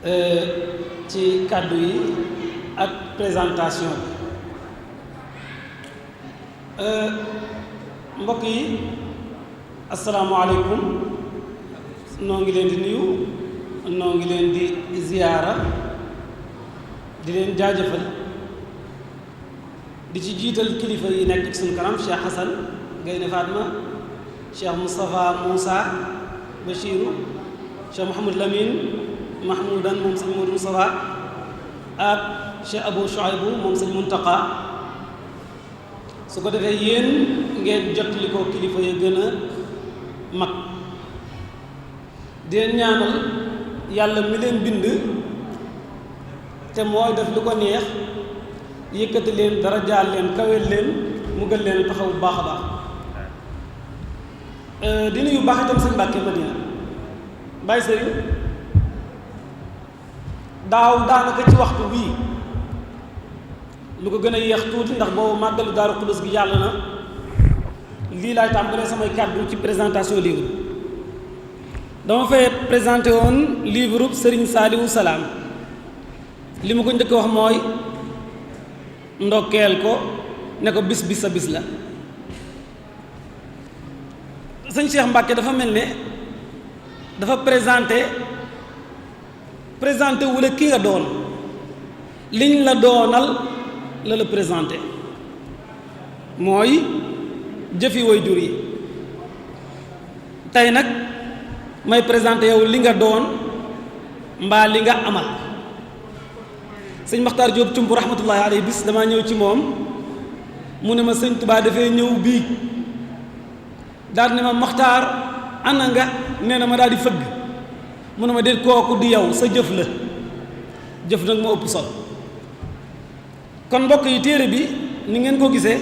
ci kàddu yi ak présentation bi mbokk yi asalaamaaleykum noo ngi leen di nuyu noo ngi leen di ziyaara di leen jaajëfal di ci jiital kilifa yi nekk ci suñu kanam Cheikh Hassan Gaynde Fatma Cheikh Moustapha Moussa Bachirou Cheikh Mouhamadou Lamine Mahmoudan moom sëñ Modou Moustapha ak Cheikh Abou Chouaïbou moom sëñ Muntaqa su ko defee yéen ngeen jotali ko kilifa yi gën a mag di leen ñaanal yàlla mi leen bind te mooy def lu ko neex yëkkati leen dara jaal leen kawel leen mu gën leen taxaw bu baax a baax di nuyu baax itam sëñ Mbàkke Madina Baye Sëriñ daaw daanaka ci waxtu bii lu ko gën a yéex tuuti ndax boobu màggalu Daaru Xudoos gi yàlla na lii laay tàmbalee samay kàddu ci présentation livre dama fay présenté woon livre Serigne Saliou Salam li ma ko njëkk wax mooy ndokkeel ko ne ko bis sa bis la sëñ Cheikh Mbacke dafa mel ne dafa présenté wula ki nga doon liñ la doonal la la présenté mooy jëfi way jur yi tey nag may présenté yow li nga doon mbaa li nga amal sëñ Maxtaar Jóob Cumb rahmatullahi alayhi bis damaa ñëw ci moom mu ne ma sëñ Tuubaa dafay ñëw bii daal ne ma Maxtaar ana nga nee na ma daal di fëgg mu ne ma déet kooku di yow sa jëf la jëf nag moo ëpp solo kon mbokk yi téere bi ni ngeen ko gisee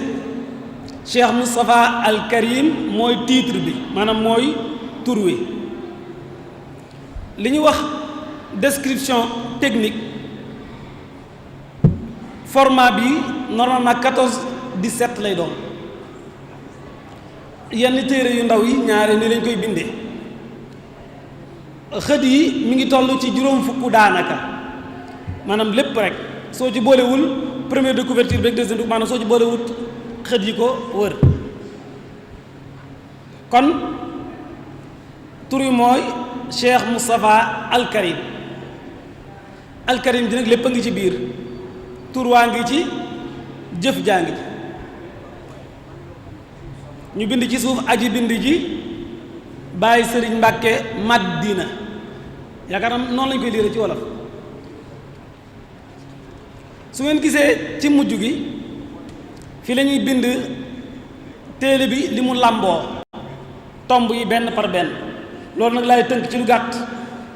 Cheikh Moustapha Al Karim mooy titre bi maanaam mooy tur wi li ñu wax description technique format bi normalement 14-17 lay doon yenn téere yu ndaw yi ñaare ni lañ koy bindee xët yi mi ngi toll ci juróom fukk daanaka maanaam lépp rek soo ci boolewul première de couverture bi ak deuxième de maanaam soo ci boolewul xët yi ko wër kon tur yi mooy Cheikh Moustapha Al Karim Al Karim ji nag lépp a ngi ci biir tur waa ngi ci jëf jaa ngi ci ñu bind ci suuf aji bind ji Baye Sëriñ Mbàkke Madina yaakaar naa noonu lañ koy liire ci wolof su ngeen gisee ci mujj gi fii la ñuy bind téere bi li mu làmboo tomb yi benn par benn loolu nag laay tënk ci lu gàtt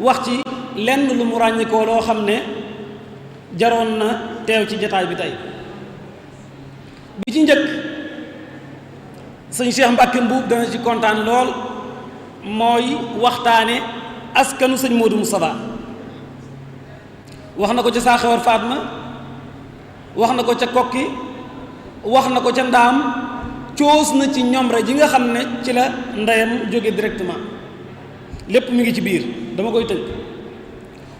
wax ci lenn lu mu ràññikoo loo xam ne jaroon na teew ci jataay bi tey bi ci njëkk sëñ Cheikh Mbacke Mbuub dana ci kontaan lool mooy waxtaane askanu sëñ Modou Moustapha wax na ko ca Saaxewar Fatma wax na ko ca Kokki wax na ko ca Ndaam coos na ci ñoom rek ji nga xam ne ci la ndeyam jóge directement lépp mi ngi ci biir dama koy tënk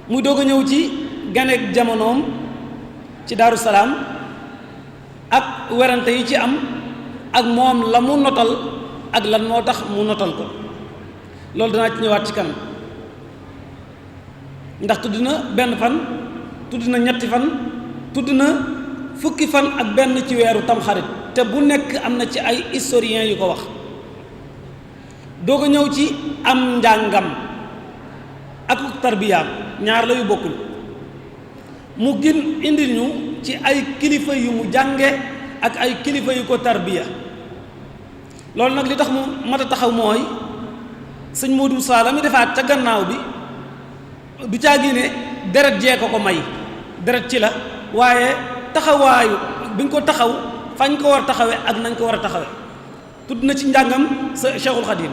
muy doog a ñëw ci ganeek jamonoom ci Daaru Salaam ak werante yi ci am ak moom la mu notal ak lan moo tax mu notal ko loolu danaa ci ñëwaat ci kanam ndax tudd na benn fan tudd na ñetti fan tudd na fukki fan ak benn ci weeru tamxarit te bu nekk am na ci ay historiens yu ko wax doog a ñëw ci am njàngam ak tarbiyaam ñaar la yu bokkul mu gën indil ñu ci ay kilifa yu mu jànge ak ay kilifa yu ko tarbiya loolu nag li tax mu mat a taxaw mooy sëñ Modou Sall mi defaat ca gannaaw bi du caa génne deret jee ko may deret ci la waaye taxawaayu bi nga ko taxaw fañ ko war a taxawe ak nañ ko war a taxawe tudd na ci njàngam sa Cheikhul Khadim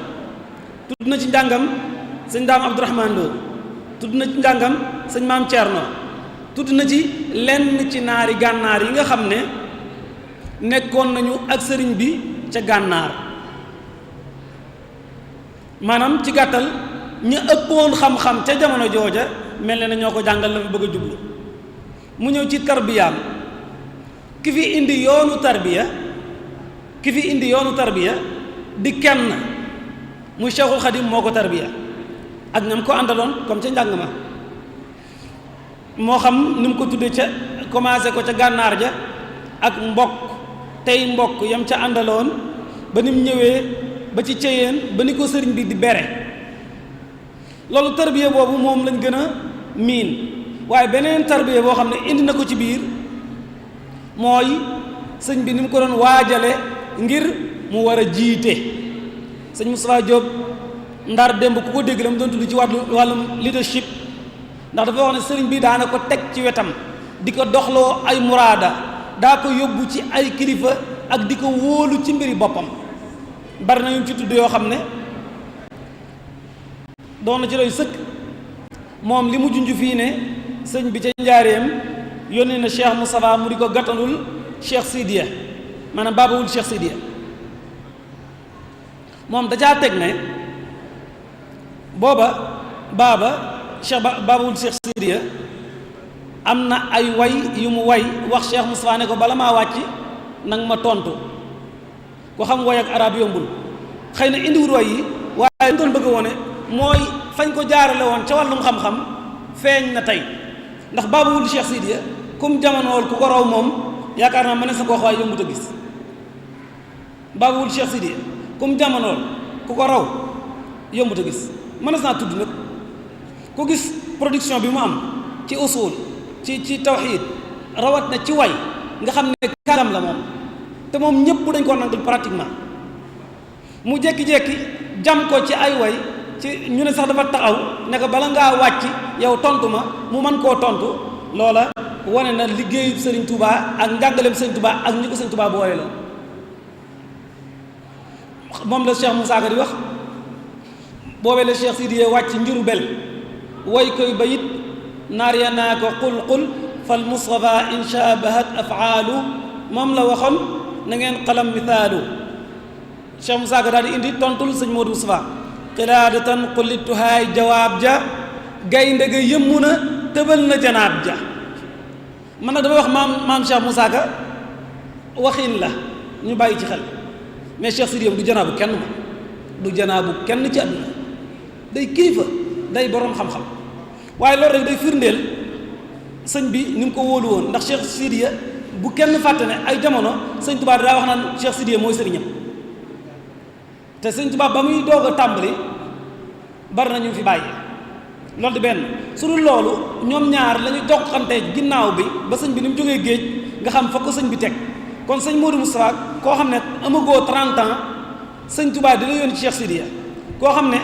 tudd na ci njàngam sëñ Daam Abdourahmane Lo tudd na ci njàngam sëñ Maam Thierno tudd na ci lenn ci naari gànnaar yi nga xam ne nekkoon nañu ak sëriñ bi ca gànnaar maanaam ci gàttal ñu ëppoon xam-xam ca jamono jooja mel ne na ñoo ko jàngal la fi bëgg a jublu mu ñëw ci tarbiyaam ki fi indi yoonu tarbiya di kenn muy Cheikhul Khadim moo ko tarbiya ak ñam ko àndaloon comme ca njàng ma moo xam ni mu ko tuddee ca commencé ko ca gànnaar ja ak mbokk yam ca àndaloon ba ni mu ñëwee ba ci ceyeen ba ni ko sëriñ bi di bere loolu tarbiya boobu moom lañ gën a miin waaye beneen tarbiya boo xam ne indi na ko ci biir mooy sëñ bi ni mu ko doon waajale ngir mu war a jiite sëñ Moustapha Diop Ndar démb ku ko dégg la mu doon tudd ci wàllum leadership ndax dafa wax ne sëriñ bi daana ko teg ci wetam di ko doxloo ay muraada daa ko yóbbu ci ay kilifa ak di ko wóolu ci mbiri boppam bari na ñu ci tudd yoo xam ne doon na ci lay sëkk moom li mu junj fii ne sëñ bi ca njaareem yónnee na Cheikh Moustapha mu di ko gàttalul Cheikh Sidiya maanaam baabawul Cheikh Sidiya moom dajaa teg ne booba baabawul Cheikh Sidiya am na ay way yu mu way wax Cheikh Moustapha ne ko bala maa wàcc nag ma tontu ko xam way ak arab yombul xëy na indiwul way yi waaye ñu doon bëgg wone mooy fañ ko jaarale woon ca wàllum xam-xam feeñ na tey ndax baabawul Cheikh Sidiya kum jamonool ku ko raw moom yaakaar naa ma ne sa ko wax waaye yombut a gis baabawul Cheikh Sidiya kum jamonool ku ko raw yombut a gis mënees naa tudd nag ku gis production bi mu am ci usul ci tawxiid rawat na ci way nga xam ne kàngam la moom te moom ñëpp dañ ko nangul pratiquement mu jékki-jékki jam ko ci ay way ci ñu ne sax dafa taxaw ne ko bala ngaa wàcc yow tontu ma mu mën koo tontu loola wane na liggéeyu Serigne Touba ak njàngaleem Serigne Touba ak ñi ko Serigne Touba boole la moom la Cheikh Moussa Ka di wax boobee la Cheikh Sidiye wàcc njiru bel way koy bayit naar ya naa ko qul fal Mustafa in shabahat afaalu moom la waxoon na ngeen xalam misaalu Cheikh Moussa Ka daal di indi tontul sëñ Modou Moustapha xilaadatan xullituhaay jawaab ja gaynde ga yëmmu na tëbal na janaab ja man nag damay wax maam Cheikh Moussa Ka waxin la ñu bàyyi ci xel mais Cheikh Sidiye du janaabu kenn ma du janaabu kenn ci àdduna day kilifa day boroom xam-xam waaye loolu rek day firndeel sëñ bi ni mu ko wóolu woon ndax Cheikh Sidiye bu kenn fàtte ne ay jamono sëñ Tuubaa daa wax naan Cheikh Sidiye mooy sëriñam te sëñ Tuubaa ba muy doog a tàmbali bari na ñu fi bàyyi loolu di benn su dul loolu ñoom ñaar la ñu joxante ginnaaw bi ba sëñ bi ni mu jógee géej nga xam fa ko sëñ bi teg kon sëñ Modou Moustapha koo xam ne amagoo 30 ans sëñ Tuubaa di la yónni ci Cheikh Sidiye koo xam ne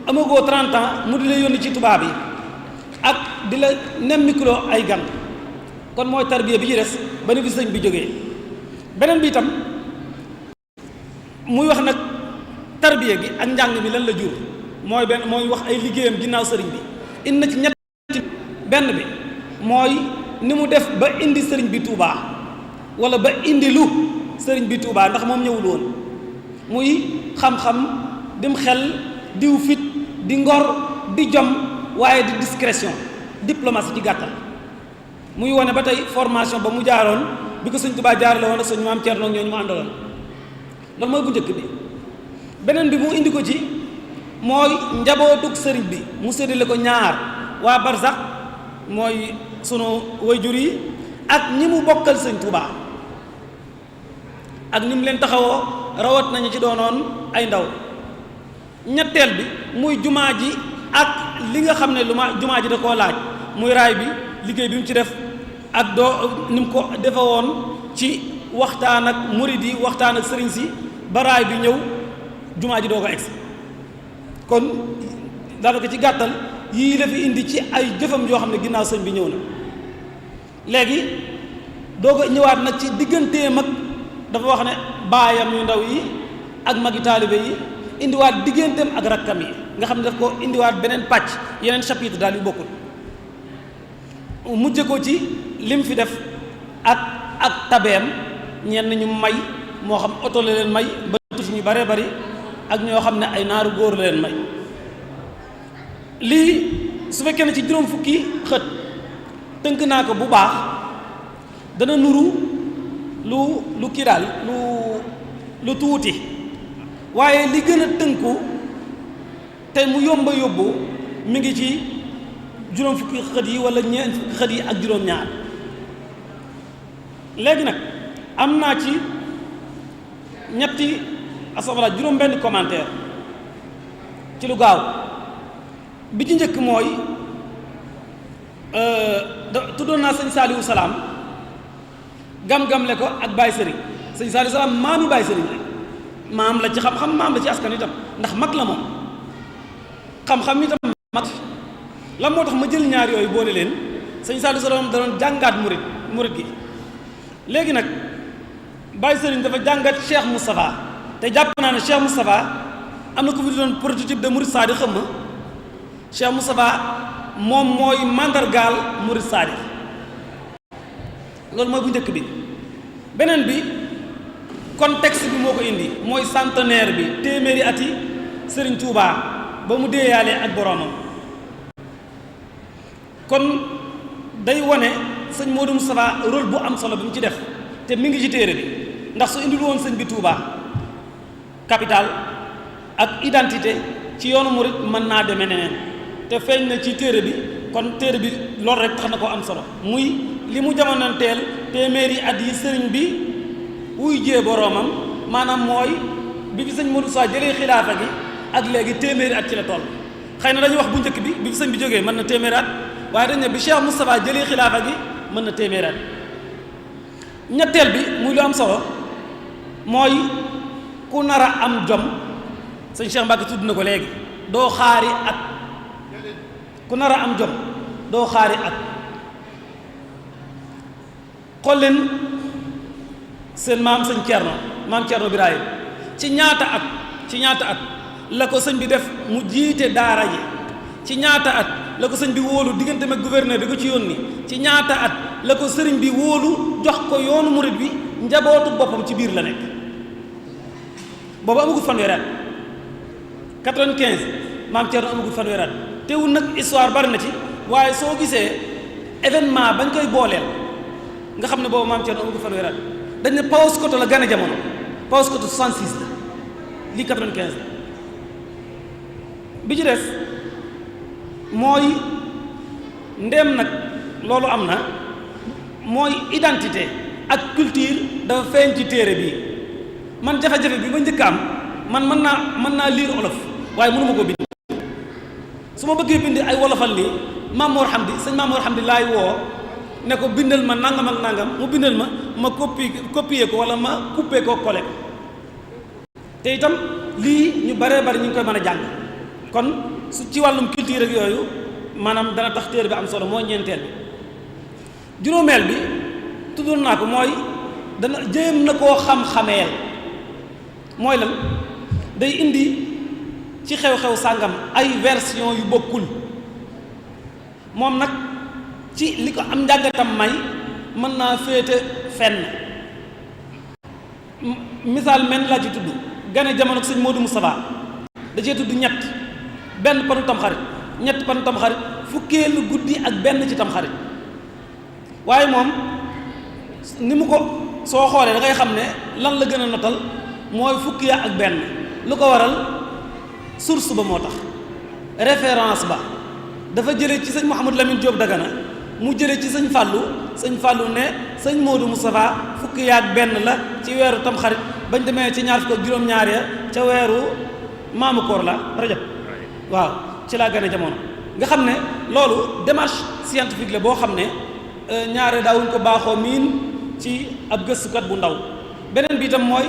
amagoo 30 ans mu di la yónni ci tubaab yi ak di la nemmikuloo ay gan kon mooy tarbiya bi ci des ba ni fi sëñ bi jógee beneen bi itam muy wax nag tarbiya gi ak njàng mi lan la jur mooy wax ay liggéeyam ginnaaw sëriñ bi indi na ci ñetti benn bi mooy ni mu def ba indi sëriñ bi Touba wala ba indi lu sëriñ bi Touba ndax moom ñëwul woon muy xam-xam dim xel diw fit di ngor di jom waaye di discrétion diplomatie ci gàttal muy wane ba tey formation ba mu jaaroon bi ko sëñ Touba jaarale woon ak sëñ maam Thierno ñooñu mu àndaloon loolu mooy bu njëkk bi beneen bi mu indi ko ci mooy njabootug sëriñ bi mu séddale ko ñaar waa barsax mooy sunu wayjur yi ak ñi mu bokkal sëñ Touba ak ni mu leen taxawoo rawat nañu ci doonoon ay ndaw ñetteel bi muy jumaa ji ak li nga xam ne jumaa ji da koo laaj muy raay bi liggéey bi mu ci def ak ni mu ko defe woon ci waxtaan ak murid yi waxtaan ak sëriñ si ba raay bi ñëw jumaa ji doo ko egsi kon daanaka ci gàttal yii la fi indi ci ay jëfam yoo xam ne ginnaaw sëñ bi ñëw na léegi doo ko ñëwaat nag ci digganteem ak dafa wax ne baayam yu ndaw yi ak magi taalibe yi indiwaat digganteem ak rakkam yi nga xam ne daf ko indiwaat beneen pàcc yeneen chapitre daal yu bokkul mujje ko ci lim fi def ak tabeem ñenn ñu may moo xam oto la leen may ba tuuti ñu baree bari ak ñoo xam ne ay naaru góor la leen may lii su fekkee ne ci juróom fukki xët tënk naa ko bu baax dana nuru lu kii daal lu tuuti waaye li gën a tënku te mu yomba yóbbu mi ngi ci juróom fukki xët yi wala ñeent fukki xët yi ak juróom-ñaar léegi nag am naa ci ñetti asabala juróom benn commentaire ci lu gaaw bi ci njëkk mooy tuddoon naa sëñ Saaliwu Salaam gam-gamle ko ak Baye Serigne sëñ Saaliwu Salaam maami Baye Serigne la maam la ci xam-xam maam la ci askan itam ndax mag la moom xam-xam itam mag lan moo tax ma jël ñaar yooyu boole leen sëñ Saaliwu Salaam da doon jàngaat murit gi léegi nag Baye Serigne dafa jàngat Cheikh Moustapha te jàpp naa ne Cheikh Moustapha am na ko fi doon prototype de murit saadi xam ma Cheikh Moustapha moom mooy mandargaal murit saadi loolu mooy bu njëkk bi beneen bi contexte bi moo ko indi mooy centenaire bi téeméeri ati Serigne Touba ba mu déeyaalee ak boroomam kon day wane sëñ Modou Moustapha rôle bu am solo bi mu ci def te mi ngi ci téere bi ndax su indil woon sëñ bi Touba capital ak identité ci yoonu murit mën naa demee neneen te feeñ na ci téere bi kon téere bi loolu rek tax na ko am solo muy li mu jamonanteel téeméeri at yi sëriñ bi wuy jee boroomam maanaam mooy bi fi sëñ Modou Moustapha jëlee xilaafa gi ak léegi téeméeri at ci la toll xëy na dañuy wax bu njëkk bi fi sëñ bi jógee mën na téeméeri at waaye dañ ne bi Cheikh Moustapha jëlee xilaafa gi mën na téeméeri at ñetteel bi muy lu am solo mooy ku nar a am jom sëñ Cheikh Mbacke tudd na ko léegi doo xaari at ku nar a am jom doo xaari at xool leen seen maam sëñ Thierno Birahim ci ñaata at la ko sëñ bi def mu jiite daara ji ci ñaata at la ko sëñ bi wóolu diggante mag gouverneur di ko ci yónni ci ñaata at la ko sëriñ bi wóolu jox ko yoonu murit bi njabootu boppam ci biir la nekk boobu amagul fanweeri at 95 maam Thierno amagul fanweeri at teewul nag histoire bari na ci waaye soo gisee événement bañ koy booleel nga xam ne boobu maam Thierno amagul fanweeri at dañ ne Paoskoto la gane jamono Paoskoto 66 la lii 95 la bi ci des mooy ndéem nag loolu am na mooy identité ak culture dafa feeñ ci téere bi man jafe-jafe bi ba njëkk am man mën naa lire olof waaye mënuma ko bind su ma bëggee bind ay wolofal lii Mamour Hamdi sëñ Mamour Hamdi laay woo ne ko bindal ma nangam ak nangam mu bindal ma copier ko wala ma couper ko coller ko te itam lii ñu baree bari ñu ngi koy mën a jàng kon su ci wàllum culture ak yooyu maanaam dana tax téere bi am solo mooy ñeenteel bi juróomeel bi tuddoon naa ko mooy dana jéem na koo xam-xameel mooy lan day indi ci xew-xew sàngam ay version yu bokkul moom nag ci li ko am njàngatam may mën naa féete fenn misaal men laa ci tudd gane jamono sëñ Modou Moustapha da cee tudd ñett benn panu tamxarit ñett panu tamxarit fukkeelu guddi ak benn ci tamxarit waaye moom ni mu ko soo xoolee da ngay xam ne lan la gën a notal mooy fukki ya ak benn lu ko waral source ba moo tax référence ba dafa jële ci sëñ Mouhamadou Lamine Diop Dagana mu jële ci sëñ Fallou ne sëñ Modou Moustapha fukki ya ak benn la ci weeru tamxarit bañ demee ci ñaar fukk ak juróom-ñaar ya ca weeru maamu koor la rajab waaw ci laa gën a jamono nga xam ne loolu démarche scientifique la boo xam ne ñaare daawuñ ko baaxoo miin ci ab gëstukat bu ndaw beneen bi itam mooy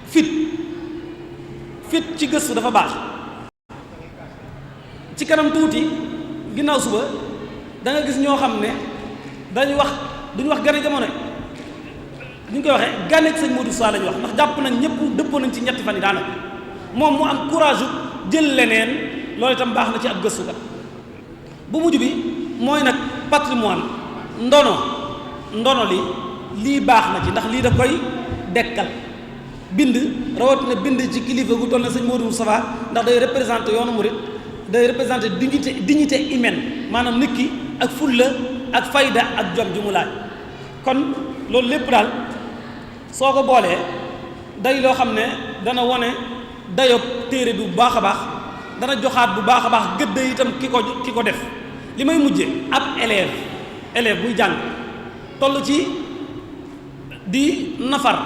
fit ci gëstu dafa baax ci kanam tuuti ginnaaw suba da nga gis ñoo xam ne duñu wax gane jamono ñu koy waxee ganeeg sëñ Modou Sa la ñu wax ndax jàpp nañ ñëpp dëppoo nañ ci ñetti fan yi daanaka moom mu am courage jël leneen loolu itam baax na ci ab gëstukat bu mujj bi mooy nag patrimoine ndono li lii baax na ci ndax lii da koy dekkal bind rawatina bind ci kilifa gu toll na sëñ Modou Moustapha ndax day représenté yoonu murit day représenter dignité humaine maanaam nit ki ak fulla ak fayda ak jom ju mu laaj kon loolu lépp daal soo ko boolee day loo xam ne dana wone dayob téere bi bu baax a baax dana joxaat bu baax a baax gëdd itam ki ko def li may mujje ab élève buy jàng toll ci di nafar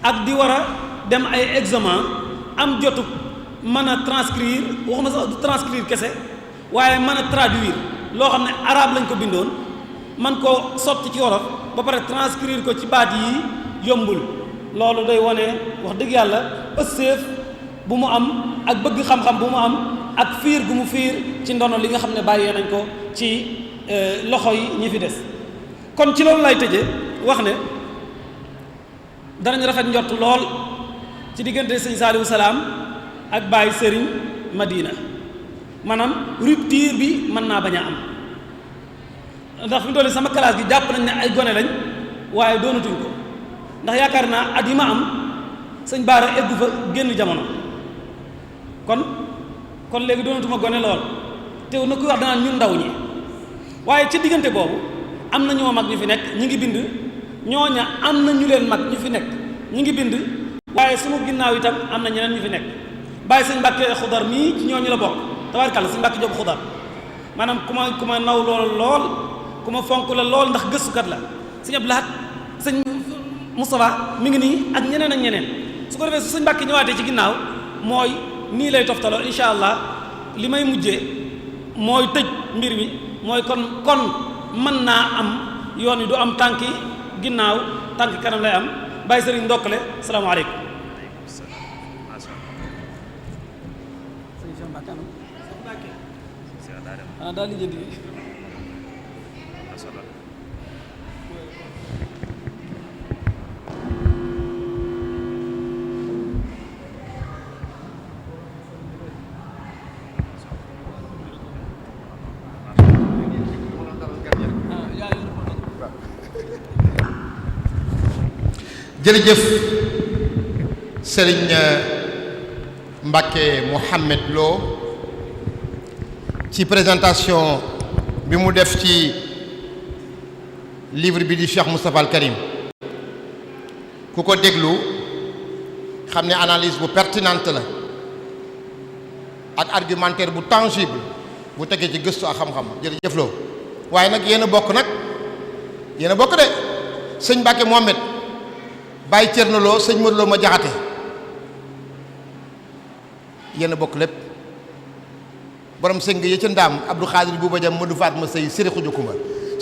ak di war a dem ay examen am jotu mën a transcrire waxuma sax du transcrire kese waaye mën a traduire loo xam ne arabe lañ ko bindoon man koo sotti ci wolof ba pare transcrire ko ci baat yi yombul loolu day wone wax dëgg yàlla ësseef bu mu am ak bëgg xam-xam bu mu am ak fiir gu mu fiir ci ndono li nga xam ne bàyyee nañ ko ci loxo yi ñi fi des kon ci loolu lay tëje wax ne danañ rafet njort lool ci diggante sëñ Saliou Salaam ak Baye Serigne Madina maanaam rupture bi mën naa bañ a am ndax fi mu toll sama classe gi jàpp nañ ne ay gone lañ waaye doonatuñ ko ndax yaakaar naa at yi ma am sëñ Baara eggu fa génn jamono kon léegi doonatuma gone lool teew na kuy wax danaan ñun ndaw ñi waaye ci diggante boobu am na ñoo mag ñu fi nekk ñi ngi bind ñooña am na ñu leen mag ñu fi nekk ñi ngi bind waaye sunu ginnaaw itam am na ñeneen ñu fi nekk bàyyi sëñ Mbàkke Xudar mii ci ñooñu la bokk tabaarkalla sëñ Mbàkke Jóob Xudar maanaam ku ma naw lool ku ma fonk la lool ndax gëstukat la sëñ Abdou Lahad sëñ Moustapha mi ngi nii ak ñeneen ak ñeneen su ko defee su sëñ Mbàkke ñëwaatee ci ginnaaw mooy nii lay toftaloo incha allah li may mujjee mooy tëj mbir mi mooy kon mën naa am yoon wi du am tànki ginnaaw tànki kanam lay am bàyyi sëriñ ndokkale salaamaaleykum daal di jënd jërëjëf Serigne Mbacké Mouhamed Lo ci présentation bi mu def ci livre bi di Cheikh Moustapha Al Karim ku ko déglu xam ne analyse bu pertinente la ak argumentaire bu tangible bu tegee ci gëstu ak xam-xam jërëjëf Lo waaye nag yéen a bokk de sëñ Mbacké Mouhamed Baye Thierno Lo sëñ Modou Lo ma jaxate yéen a bokk lépp borom sëng ya ca ndaam Abdou Khadir Bouba Jam Modou Fatma Sey Siri Xuju Kumba